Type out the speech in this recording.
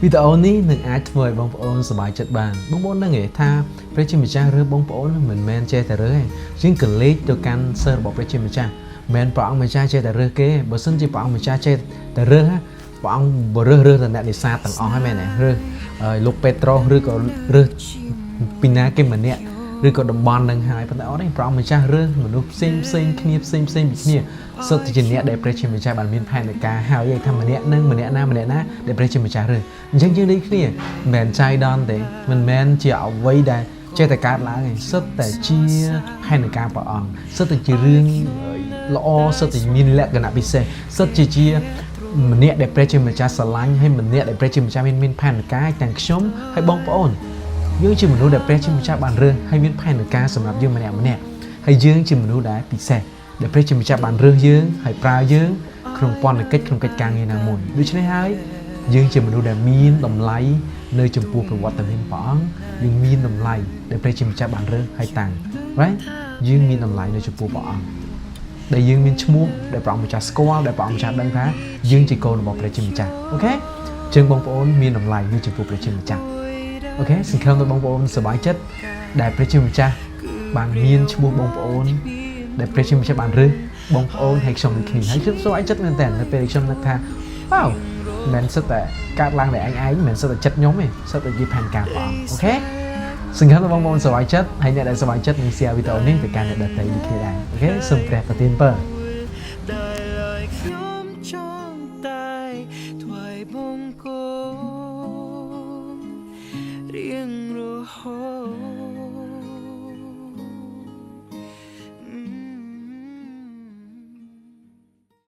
វីដេអូនេះនឹងអាចធ្វើឲ្យបងប្អូនសប្បាយចិត្តបានបងប្អូនដឹងទេថាព្រះជាម្ចាស់រើសបងប្អូនមិនមែនចេះតែរើសទេជាងកលេចទៅកាន់សិស្សរបស់ព្រះជាម្ចាស់មិនមែនព្រះអង្គម្ចាស់ចេះតែរើសគេបើសិនជាព្រះអង្គម្ចាស់ចេះតែរើសណាព្រះអង្គបរើសរើសតែអ្នកនេសាទទាំងអស់ហ្នឹងមែនទេរើសលោកពេត្រុសឬក៏រើសពីណាគេម្នាក់ឬក៏តំបន់នឹងហើយប៉ុន្តែអត់ទេព្រះអង្គម្ចាស់រើសមនុស្សផ្សេងផ្សេងគ្នាផ្សេងផ្សេងពីគ្នាសុទ្ធតែជាអ្នកដែលព្រះជាម្ចាស់បានមានផែនការហើយថាម្នាក់នឹងម្នាក់ណាម្នាក់ណាដែលព្រះជាម្ចាស់រើសអញ្ចឹងយើងដូចគ្នាមិនមែនចៃដន្យទេមិនមែនជាអ្វីដែលចេះតែកើតឡើងទេសុទ្ធតែជាផែនការព្រះអង្គសុទ្ធតែជារឿងល្អសុទ្ធតែមានលក្ខណៈពិសេសសុទ្ធជាជាម្នាក់ដែលព្រះជាម្ចាស់ស្រឡាញ់ហើយម្នាក់ដែលព្រះជាម្ចាស់មានមានផែនការទាំងខ្ញុំហើយបងប្អូនយើងជាមនុស្សដែលព្រះជាម្ចាស់បានរើសហើយមានផែនការសម្រាប់យើងម្នាក់ម្នាក់ហើយយើងជាមនុស្សដែលពិសេសដែលព្រះជាម្ចាស់បានរើសយើងហើយប្រើយើងក្នុងពន្ធកិច្ចក្នុងកិច្ចការងារណាមួយដូច្នេះហើយយើងជាមនុស្សដែលមានតម្លៃនៅចំពោះប្រវត្តិមានព្រះអង្គយើងមានតម្លៃដែលព្រះជាម្ចាស់បានរើសហើយតាំង right យើងមានតម្លៃនៅចំពោះព្រះអង្គដែលយើងមានឈ្មោះដែលព្រះអង្គម្ចាស់ស្គាល់ដែលព្រះអង្គម្ចាស់ដឹងថាយើងជាកូនរបស់ព្រះជាម្ចាស់ okay ជាងបងប្អូនមានតម្លៃនៅចំពោះព្រះជាម្ចាស់ okay សង្ឃឹមថាបងប្អូនសប្បាយចិត្តដែលព្រះជាម្ចាស់បានមានឈ្មោះបងប្អូនដែលព្រះជាម្ចាស់បានរើសបងប្អូនហើយខ្ញុំដូចគ្នាហើយខ្ញុំសប្បាយចិត្តមែនតើនៅពេលខ្ញុំនឹកថាវ៉ាវមិនមែនសិតតែកើតឡើងតែឯងឯងមិនមែនសិតតែចិត្តខ្ញុំទេសិតតែជាផែនការព្រះអង្គ okay សង្ឃឹមថាបងប្អូនសប្បាយចិត្តហើយអ្នកដែលសប្បាយចិត្តនឹង share វីដេអូនេះទៅកាន់អ្នកដទៃដូចគ្នាដែរ okay សូមព្រះប្រទានពរ ដែលឲ្យខ្ញុំចង់តែថ្វាយបង្គំរៀងរហូ